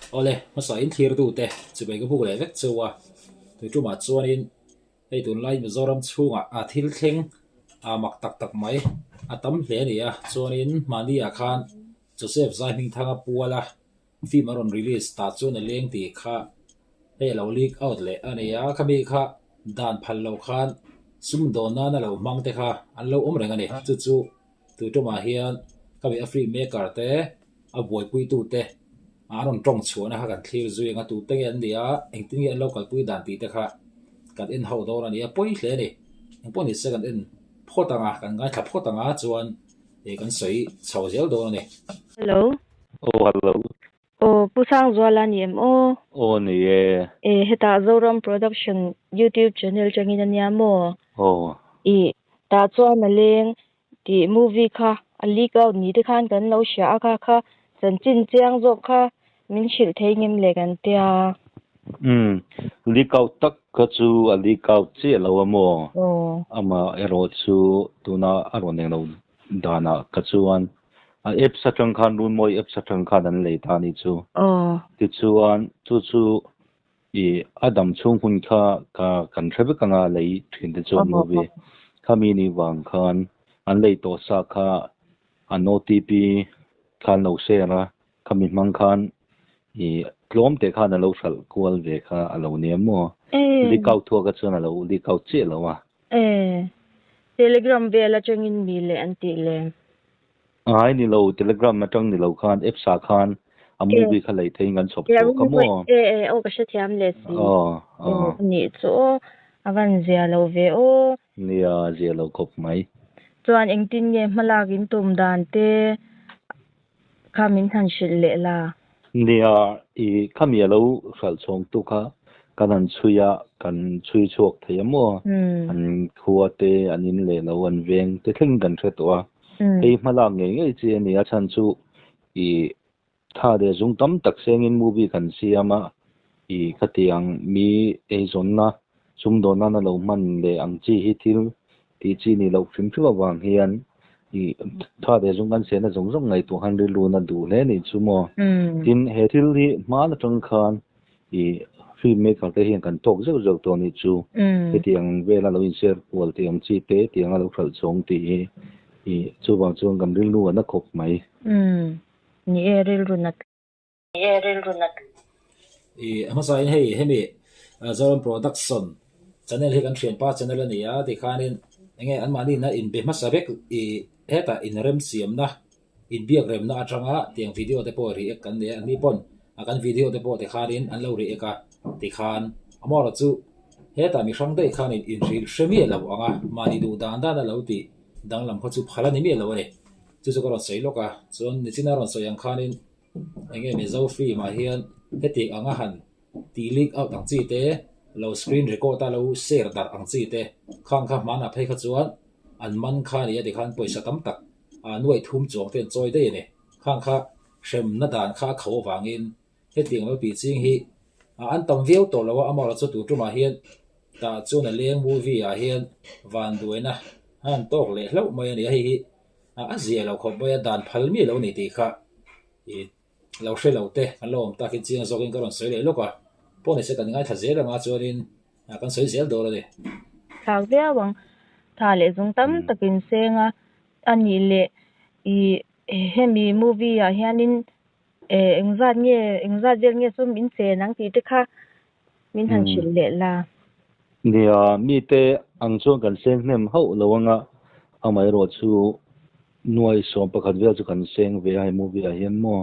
Awle, hmasa in thlirtute chubei ka buk leh vek cheu a, tui tumah chuanin hei tunlai Mizoram chhungah a thil thleng a mak tak tak mai a tam hle a ni a, chuanin mahni ah khan Joseph Zaihmingthanga puala film a rawn release tah chuan a leng tih kha hei a lo leak out leh a ni a, khami kha dan phal loh khan sumdawn nana lo hmang te kha an lo awm reng a ni, chu chu tui tumah hian khami a film maker te a buaipuitu te an rawn tawng chhuahna kha kan thlir zui ang a, tute nge an nih a, engtin nge an lo kalpui dan tih te kha kan en ho dawn a ni a, pawi hle a ni. Engpawh ni se kan en phawt ang a, kan ngaithla phawt ang a chuan ih kan sawi chho zel dawn a ni. Hello. Aw hello. Aw Pu Sangzuala ni em aw? Aw ni e. E hetah Zoram Production YouTube channel tangin a nia maw? Aw. Ih tah chuan a leng Tih movie kha a leak out ni te khan kan lo hria a kha kha chanchin chiang zawk kha min hrilh thei ngem le kan tia. Umm leak out tak kha chu a leak out chiah lo a maw? Aw. Amah erawh chu tuna a rawn englo danah kha chuan a apps atang khan Runmawi apps atang khan an lei ta a nih chu. Aw. Tichuan chu chu I a dam chhung hun kha ka kan hre vek anga lei thin te chuan movie khami ni vang khan an lei tawh sa kha an OTP khan lo share a, khami hmang khan i tlawm te khan a lo hralh kual ve kha a lo nia maw? Leak out thuak a chuan a lo leak out chiah lo a. E, Telegram vel atangin mi leh an tih le. Ai ni lo, Telegram atang ni lo khan apps ah khan a movie kha lei theiin kan chhawp chhuah kha maw? E e aw ka hrethiam leh si. Aw aw. Anih chu aw, a van zia lo ve aw. Nia, zia lo khawp mai. Chuan engtin nge hmalak in tum dan te kha min han hrilh leh la. Nia, i khami a lo hralh chhawng tu kha kan han chhui a, kan chhui chhuak thei a maw? An khua te, an in leh lo, an veng te thlengin kan hre tawh a. Hei hmalak ngei ngei chi a ni a chhan chu i tha leh zung tam tak sengin movie kan siam a, i khatiang mi eizawnna sumdawn nana lo hman leh ang chi hi thil tih chi ni loh hrim hrim avang hian i tha leh zung kan sehna zawng zawng ngaihtuah khan rilru na duh hle ni chu maw. Tin, he thil hi hman atang khan i film maker te hian kan tawk zeuh zeuh tawh ni chu. Hetiang vela lo inshare kual tih ang chi te, tianga lo hralh chhawng tih hi i chuvang chuan kan rilru a na khawp mai. Ni e, rilru nat Nge rilru nat? I a hmasa in hei hemi Zoram Production channel hi kan thianpa channel a ni a tikhanin enge anmahni ina inbe hmasa vek i hetah inremsiamna inbiak remna atanga tiang video te pawh react kan nei a anni pawn a kan video te pawh tikhanin an lo react a tikhan amaherawhchu chu hetah mi hrang daih khanin inhrilh hre miah lo ang a mahni duh dan dan a lo tih danglam khaw chu phal a ni miah lo a ni chu chu ka rawn sawi lawk a chuan nichina rawn sawi ang khanin Enge Mizo film ah hian heti anga han tih leak out ang chi te, lo screen record a lo share darh ang chi te, khang kha hmanah phei kha chuan an man kha a ni a tikhan pawisa tam tak ah nuaih thum chuang te an chawi daih a ni. Khang kha hremna dan kha a kho avangin hetiang lo tih ching hi an tam viau tawh lo a, amaherawhchu chu tun tumah hian tah chuan a leng movie ah hian vanduaina a han tawk leh hlauh mai a ni a, hei hi A zia lo khawp mai a, dan phal miah lo ni tih kha i lo hre lo te kan lo awm takin chiang zawkin ka rawn sawi leh lawk a, pawh ni se kan ngaithla zel anga chuanin kan sawi zel dawn a ni. Thlak viau ang, tha leh zung tam takin seng a, a nih leh i hemi movie ah hianin engzat nge engzat vel nge sum in chen ang tih te kha min han hrilh leh la. Nia, mite ang chuan kan seng hnem hauh lo anga, amaherawh chu nuai 11 vel chu kan seng ve a hei movie ah hian maw?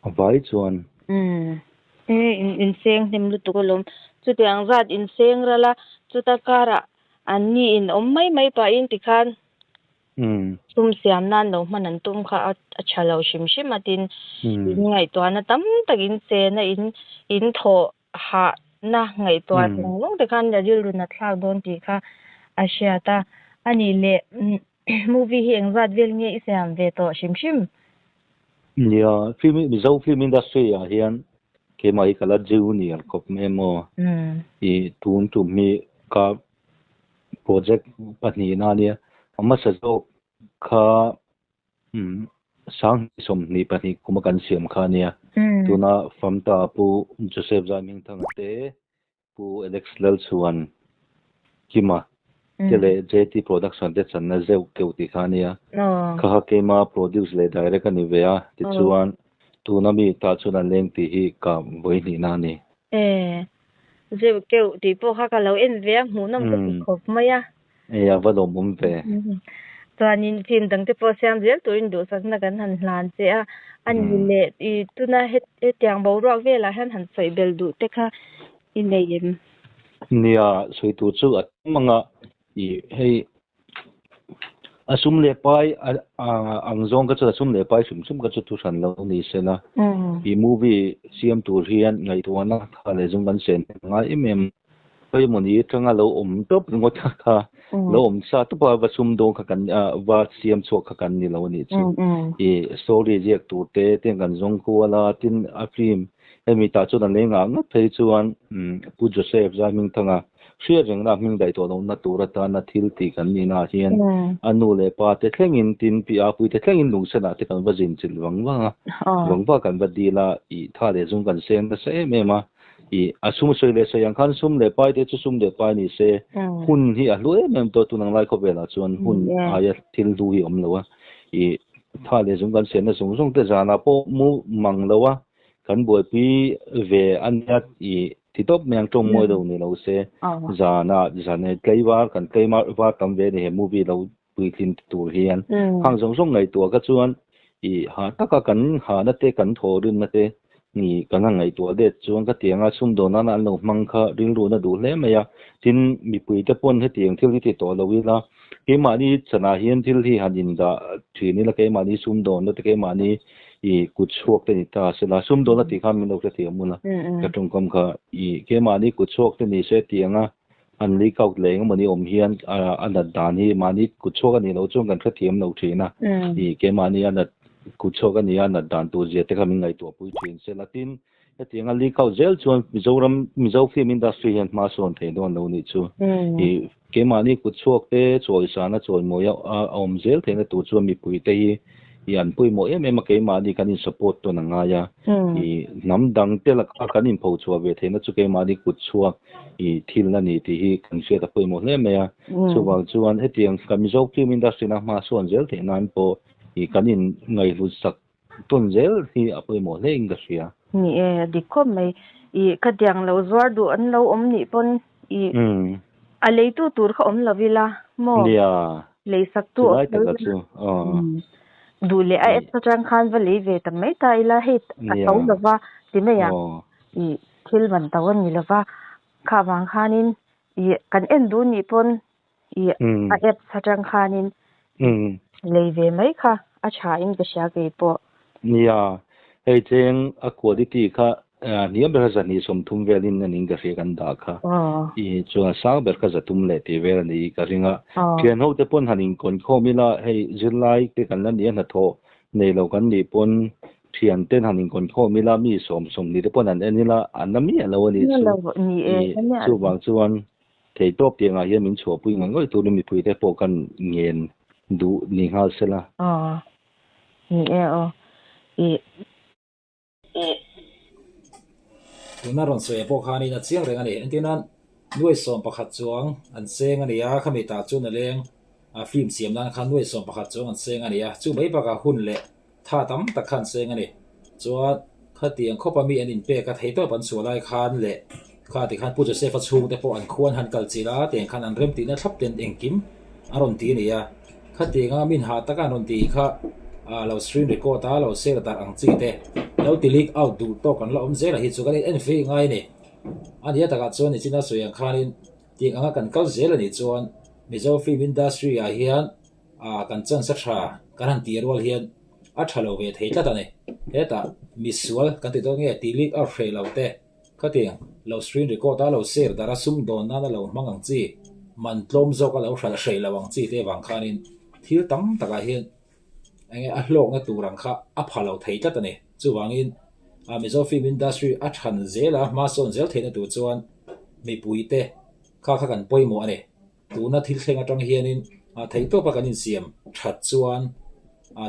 A vai chuan. Umm. E in seng hnem lutuk alawm. Chutiang zat in seng ral a, chuta karah an ni in awm mai mai pahin tikhan Sum siam nan lo hman an tum kha a tha lo hrim hrim a tin in ngaihtuahna tam tak in chena in in thawh hahna ngaihtuah zawng zawng te khan rilru nat thlak dawn tih kha a hriat a. A nih leh movie hi engzat vel nge i siam ve tawh hrim hrim? Nia, film Mizo film industry ah hian keimah hi ka la junior khawp mai maw? I tun tum hi ka Project pahnihna a nia, a hmasa zawk kha 2022 kuma kan siam kha a nia. Tuna Famta Pu Joseph Zaimingthanga te, Pu Alex Lalchhuan Kima te leh JT Production te channa zeuh keuh tih kha a nia. Kha kha keima produce leh direct a ni ve a, tichuan tuna mi tah chuan an leng tih hi ka vawi hnihna a ni. E, zeuh keuh tih pawh kha ka lo en ve a, hmuhnawm ka ti khawp mai a. E, a va lawmawm ve. Chuanin film dangte pawh siam zel turin duhsakna kan han hlan che a, a ni leh i tuna hetiang boruak velah hian han sawi bel duh te kha i nei em? Nia, sawi tur chu a tam ang a, i hei a sum leh pai ang zawng ka chu a sum leh pai hrim hrim ka chu thu hran lo ni se la, i movie siam tur hian ngaihtuahna tha leh zung kan sen ngai em em. Pawimawh ni atanga lo awm tawp ringawt kha kha lo awm sa tawp a va sum dawn kha kan va siam chhuak kha kan ni lo a nih chu. I story ziak tur te te kan zawng kual a tin a film hemi tah chuan a leng ah ngat phei chuan Pu Joseph Zaihmingthanga hriat reng na hming daih tawh lohna tur atana thil tih kan nih naah hian a nu leh pa te thlengin tin pi a pui te thlengin lungsen ah te kan va zin chilh vang vang a vang vang kan va dil a i tha leh zung kan seng nasa em em a. I a sum sawi leh sawi ang khan sum leh pai te chu sum leh pai ni se hun hi a hlu em em tawh tun ang lai khawvelah chuan hun aia thil hlu hi a awm lo a. I tha leh zung kan siamna zawng zawng te zanah pawh mu mang lo a kan buaipui ve a nia i ti tawp mai ang tawng mawi lo ni lo se zanah zan tlaivar kan tlaivar var tam ve a ni he movie lo puitlin tur hian hang zawng zawng ngaihtuah kha chuan i ha taka kan hahna te kan thawhrimna te ni kan han ngaihtuah det chuan ka tianga sumdawn nana an lo hmang kha rilru na duh hle mai a tin mipui te pawn hetiang thil hi ti tawh lo ila keimahni chanah hian thil hi han indah thin ila keimahni sumdawnna te keimahni i kut chhuak te ni ta sela sumdawnna tih khan min lo hrethiam ula ka tawngkam kha i keimahni kut chhuak te ni se tianga An leak out leh engemaw awm hian a nat dan hi mahni kut chhuak a nih loh chuan kan hrethiam lo thin a. I keimahni a nat kut chhuak a nih a nat dan tur zia te kha min ngaihtuah pui thin se la. Tin, hetiang a leak out zel chuan Mizoram Mizo film industry hian hma sawn thei dawn lo nih chu. I keimahni kut chhuak te chawisana chawimawi a awm zel theihna tur chuan mipui te hi i an pawimawh em em a keimahni kan in support tawn a ngai a. I hnam dang te laka kan inpho chhuah ve theihna chu keimahni kut chhuak i thil a ni tih hi kan hriat a pawimawh hle mai a. Chuvang chuan hetiang kan Mizo film industry na hma sawn zel theih nan pawh i kan in ngaihhlut sak tawn zel hi a pawimawh hle in ka hria. Ni e, a dik khawp mai. I khatiang lo zuar duh an lo awm nih pawn i a leitu tur kha awm lo ila maw? Nia. Leisak tu awm lo ila. Duh leh a app atang khan va lei ve ta mai ta ila hei a to lova ti mai ang. I thil man to a ni lo va, kha vang khanin i kan en duh nih pawn i a apps atang khanin lei ve mai kha a tha in ka hria kei pawh. Nia, hei cheng a quality kha hniam ber kha 230 velin a ning ka hria kan dah kha. I chuan sang ber kha 300 leh tih vel a ni ka ring a. Thian ho te pawn han inkawnkhawm ila hei zirlai te kan la ni a hnathawh nei lo kan nih pawn Thian ten han inkawnkhawm ila mi 20 te pawn an en ila an la miah lo a nih chu. I chuvang chuan theitawp tiangah hian min chhuahpui ngawih ngawih turin mipui te pawh kan ngen duh ni nghal sela. Aw ni e aw i. Tuna rawn sawi pawh khanin a chiang reng a ni. Entirnan nuai 11 chuang an seng a ni a, khami tah chuan a leng a film siam nan khan nuai 11 chuang an seng a ni a, chu mai bakah hun leh Tha tam tak khan seng a ni. Chuan khatiang khawpa mi an inpek a theitawp an chhuah lai khan leh kha tikhan Pu Joseph-a chhungte pawh an khuan han kal chilh a, tiang khan an remtihna thlap ten engkim a rawn ti a ni a. Khatianga min hah taka an rawn tih kha lo screen record a, lo share darh ang chi te, lo ti leak out duh tawk an la awm zel a hi chu kan en fei ngai a ni. A nia takah chuan nichina sawi ang khanin tiang anga kan kal zel a nih chuan Mizo film industry ah hian Ah, kan chance a tha, kan han tih rual hian a tha lo ve thei tlat a ni. Hetah misual kan ti dawn nge tih leak out hreh lo te, khatiang lo screen record a lo share darh a sum dawn nana lo hmang ang chi, man tlawm zawk a lo hralh hreh lo ang chi te vang khanin thil tam takah hian enge a hlawkna tur ang kha a pha lo thei tlat a ni. Chuvangin ah Mizo film industry a than zel a, hma sawn zel theihna tur chuan mipui te kha kha kan pawimawh a ni. Tuna thil thleng atang hianin theihtawpa kan insiam that chuan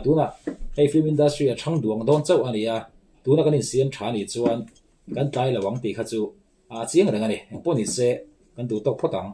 tunah hei film industry a chhang duang dawn chauh a ni a. Tuna kan insiam tha nih chuan kan tlai lo ang tih kha chu a chiang reng a ni. Engpawh ni se kan duh tawk phawt ang.